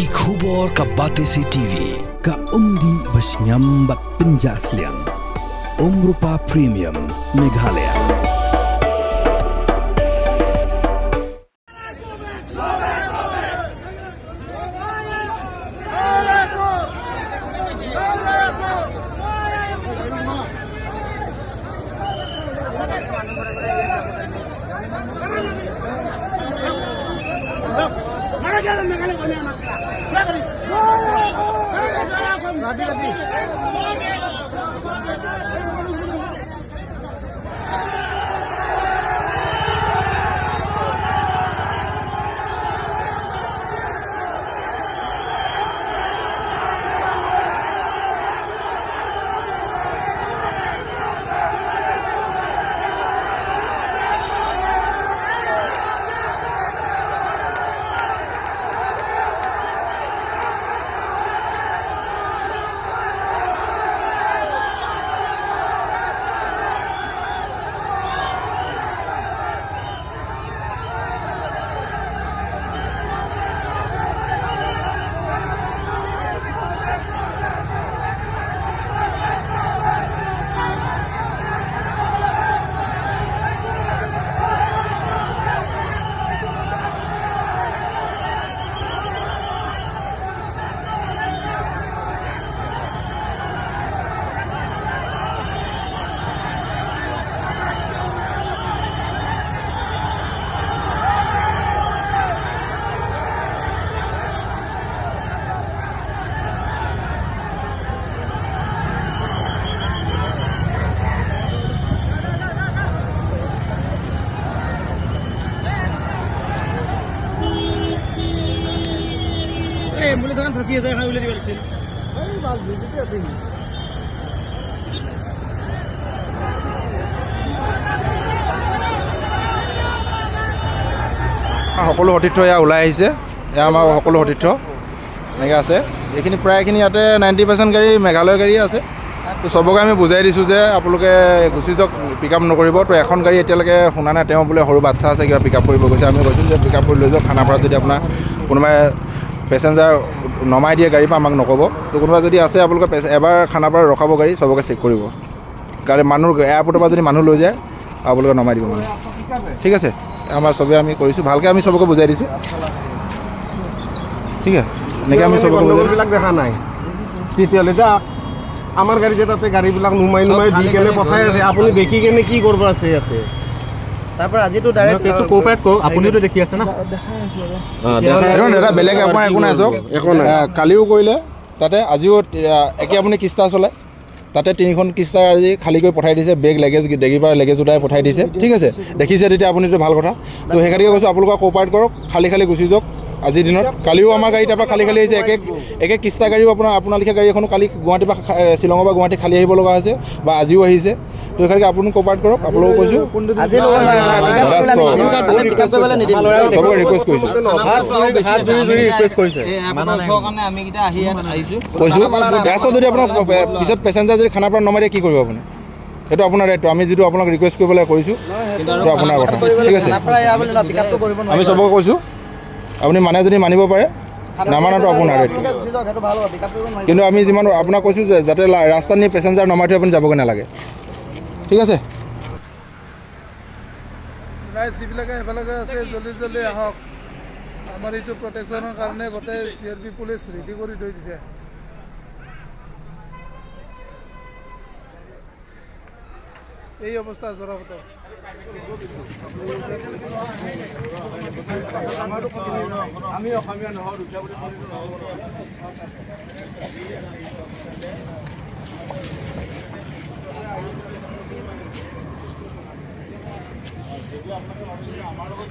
Ki khubor ka Batesi TV. Ka umdi basnyam bat penjas liang. Umrupa Premium, Meghalaya. ফাঁচি আছে এখন উলিয়াই দিব লাগিছিল। সকলো সতীৰ্থ এয়া ওলাই আহিছে। এয়া আমাৰ সকলো সতীৰ্থ এনেকৈ আছে। এইখিনি প্ৰায়খিনি ইয়াতে 90% গাড়ী মেঘালয় গাড়ী আছে। তো চবকে আমি বুজাই দিছোঁ যে আপোনালোকে গুচি যাওক, পিক আপ নকৰিব। তো এখন গাড়ী এতিয়ালৈকে শুনা নাই, তেওঁ বোলে সৰু বাচ্ছা আছে কিবা পিক আপ কৰিব গৈছে। আমি কৈছোঁ যে পিক আপ কৰি লৈ যাওক। খানাপাৰাত যদি আপোনাৰ কোনোবাই পেচেঞ্জাৰ নমাই দিয়ে গাড়ীৰ পৰা আমাক নক'ব। তো কোনোবা যদি আছে আপোনালোকে এবাৰ খানাপাৰাত ৰখাব গাড়ী, চবকে চেক কৰিব। গাড়ী মানুহ এয়াৰপৰ্টৰ পৰা যদি মানুহ লৈ যায় আপোনালোকে নমাই দিব মানে। ঠিক আছে, আমাৰ চবে আমি কৰিছোঁ ভালকৈ, আমি চবকে বুজাই দিছোঁ। ঠিক আছে, এনেকৈ আমি চবকে বুজাই গণ্ডগোলবিলাক দেখা নাই। তেতিয়াহ'লে যা আমাৰ গাড়ী যে তাতে গাড়ীবিলাক নুমাই নুমাই দি কেনে পঠাই আছে, আপুনি দেখি কেনে কি কৰিব আছে ইয়াতে? তাৰপৰা আজিতো ডাইৰেক্ট কোঅপাৰেট কৰক, আপুনিতো দেখি আছে না। দাদা, বেলেগ আপোনাৰ একো নাই, চাওক। একো নাই। কালিও কৰিলে তাতে, আজিও একে আপুনি কিস্তা চলায় তাতে 3খন কিস্তা আজি খালী কৰি পঠাই দিছে। বেগ লেগেজ ডেগিৰ পৰা লেগেজ উঠাই পঠাই দিছে। ঠিক আছে, দেখিছে তেতিয়া আপুনিতো ভাল কথা। তো সেইকাৰণে কৈছোঁ আপোনালোকে কোঅপাৰেট কৰক, খালী খালী গুচি যাওক আজিৰ দিনত। কালিও আমাৰ গাড়ী তাৰপৰা খালী খালী আহিছে। একে একে কিস্তা গাড়ীও আপোনাৰ আপোনালোকে গাড়ী এখনো কালি গুৱাহাটীৰ পৰা শ্বিলঙৰ পৰা গুৱাহাটী খালী আহিব লগা হৈছে বা আজিও আহিছে। তো সেইকাৰণে আপুনি কোঅপাৰেট কৰক, আপোনালোকক কৈছোঁ। চবকে ৰিকুৱেষ্ট কৰিছোঁ, কৈছোঁ ৰাস্তাত যদি আপোনাক পিছত পেচেঞ্জাৰ যদি খানাপাৰাত নমাই দিয়ে কি কৰিব আপুনি? সেইটো আপোনাৰ দায়িত্ব। আমি যিটো আপোনাক ৰিকুৱেষ্ট কৰিব লাগে কৰিছোঁ, সেইটো আপোনাৰ কথা। ঠিক আছে, আমি চবকে কৈছোঁ, আপুনি মানে যদি মানিব পাৰে, নামানাটো আপোনাৰ দায়িত্ব। কিন্তু আমি যিমান আপোনাক কৈছোঁ যে যাতে ৰাস্তাত নি পেচেঞ্জাৰ নমাই থৈ আপুনি যাবগৈ নালাগে। ঠিক আছে, যিবিলাকে সেইফালে আছে জলদি জলদি আহক। আমাৰ এইটো প্ৰটেকশ্যনৰ কাৰণে গোটেই CRP police ready কৰি থৈ দিছে। এই অৱস্থা যোৰাবাটৰ। আমি অসমীয়া নহওঁ, দুখীয়া বুলি নহ'ব। আমাৰ লগত